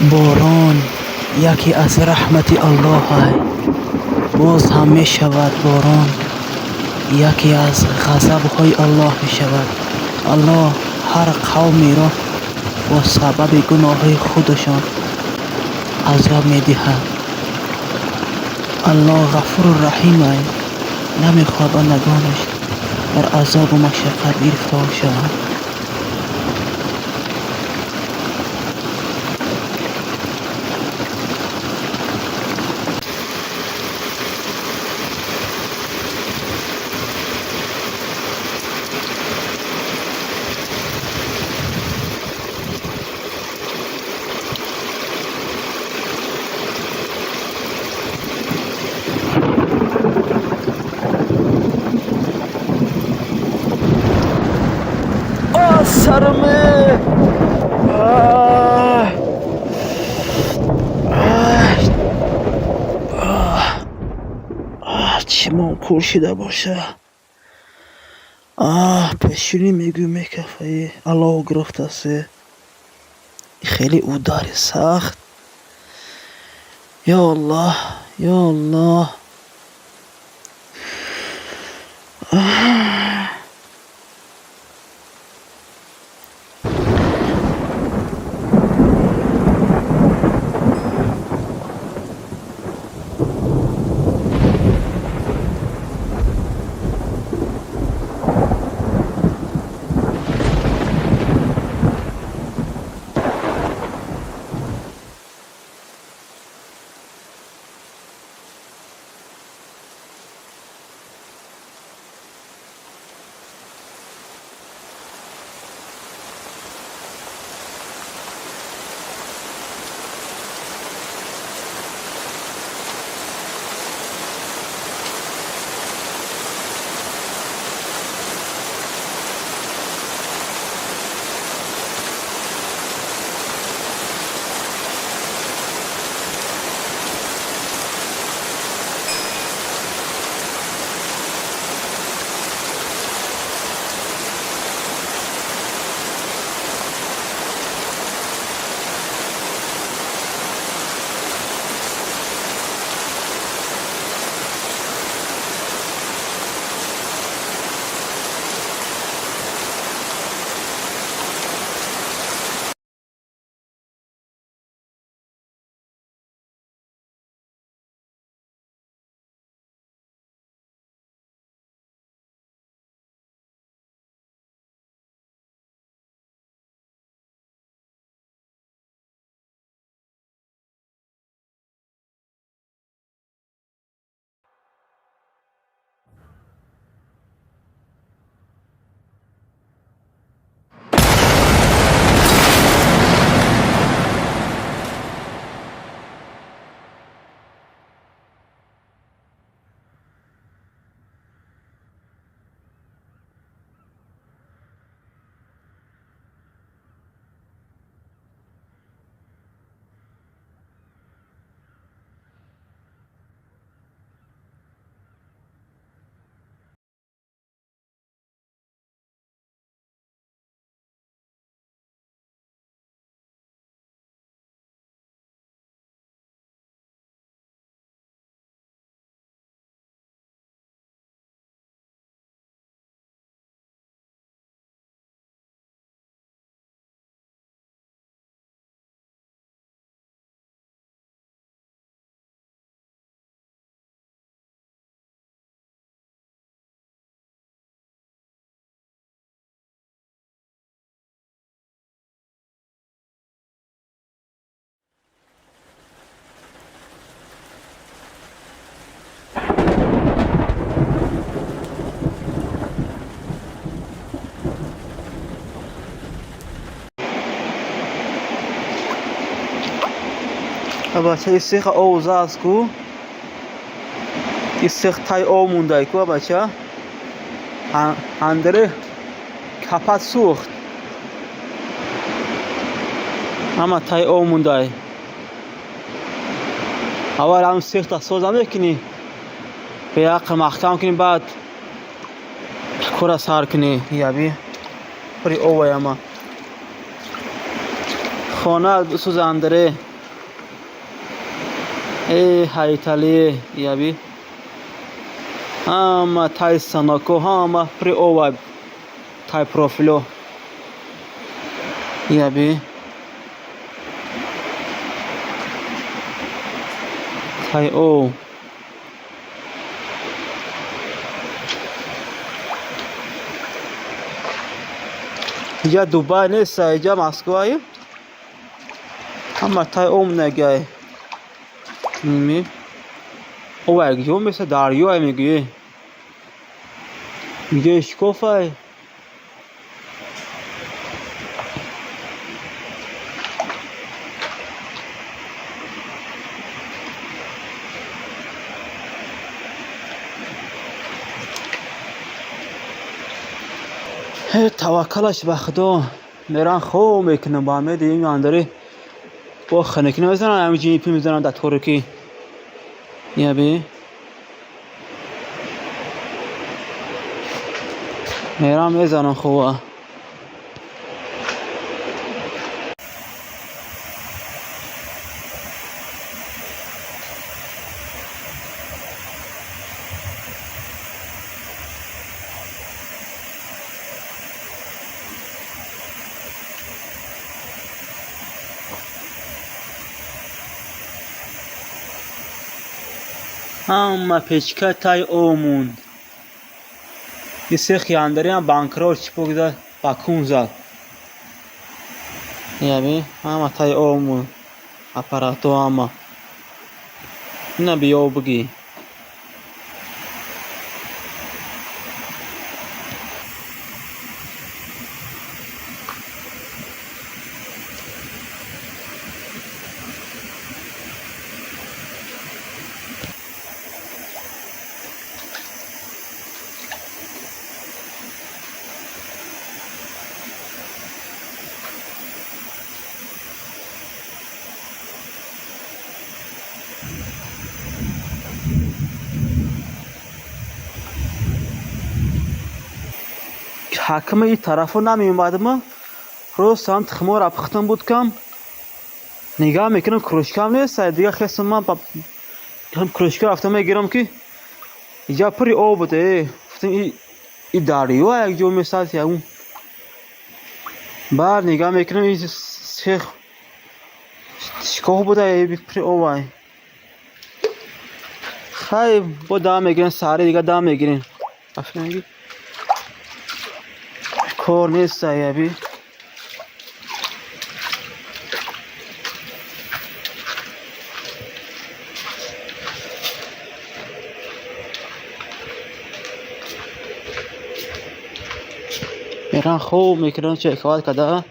Борон яке аз раҳмати Аллоҳай, боз ҳам мешавад борон яке аз ғазабҳои Аллоҳ мешавад. Аллоҳ ҳар қавмеро бо сабаби гуноҳҳои худашон азоб медиҳад. Аллоҳ ғафуру раҳимай, намехоҳад бандагонаш дар азобу машаққат гирифтор шаванд. Сарме, чимон кур шида боша. Пешинӣ мегӯй мекафаи аллоҳ гирифтасе. Хеле удари сахт. Ё Аллоҳ, ё Аллоҳ. Бача, исеха овза аст ку, исех тай ов мундай ку, бача, андре капат сӯхт, ҳама тай ов мундай. Аввал ҳам сехта соза мекунӣ, беақл маҳкам кунӣ, баъд кора сар кунӣ. Яби пури оваяма хона бисӯза андре. Э ҳайтали яби. Ҳама тай станоко, ҳама при ова тай профило. Яби. Тай о. Иҷа Дубай нест, иҷа Москвае. Ҳама тай ом негай. Ми. Ова якҷо меса дарёе мегӯе. Иҷо шикофай. Таваккалаш ба Худо. Меран хоб мекунам ба ҳамеди ин андари бо ханакӣ намезананд, ҳамин ҷинпи мезананд дар торикӣ. Яби. Мерам мезанам хоба. Ҳама печка тай об монд. И сехи андариам банкрот чипок зад, ба кун зад. Яби ҳама тай об монд. Аппарато ҳама. Ина биё бигӣ. Ҳакими ин тарафо намеомадма, рост ҳам тухмора пухтам буд кам. Нигаҳ мекунам, кружкам нест, дига хестам ман кружка рафта мегирам ки иҷа пури об буд. Гуфтам и дарё якҷо месад ягон. Баъд нигаҳ мекунам и сех шикоф буда, пури обай. Хай бо дам мегирем, саҳари дига дам мегирем. Кор нест яби. Меран хоб мекунам, чайкават када.